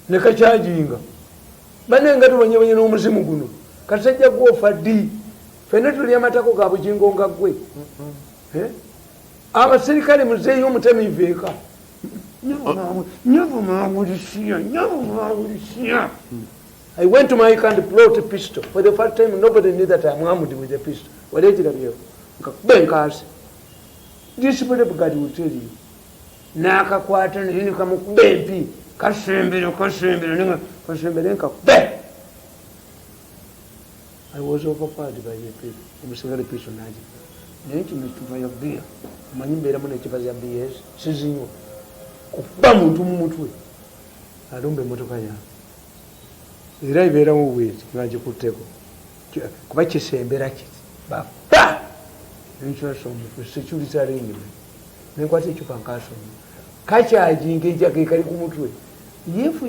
Ne kakyajinga banenga tubonyebonye n'omuzimu guno. Kasajja gwofa ddi? Fenna tuli amatako ga Bugingo nga ggwe. Eh? Abaserikale muzeeyo omutamiivu eka. Nyavumawulisiya, nyavumawulisiya. I went to my car and brought a pistol. For the first time, nobody knew that I'm armed with a pistol. Wali ekirabyewo nkakuba enkaasi. This God will tell you. N'akakwata naye nekamukuba empi, kasembera, kasembera, kasembere, nkakube. I was overpowered by the people. Omusigale pistol nagi. Naye kino ecupa ya bbiya, omanyi mbeeramu n'ecupa za bbiya ezo sizinywa. Kuba muntu mu mutwe alumba emmotoka yange era ebeeramu bweti nga ngikutteko kuba kisembera kiti bafa nenkyasa omutwe, security arrangement, nenkwata ecupa nkasoma kakyajinga enjaga ekali ku mutwe. If you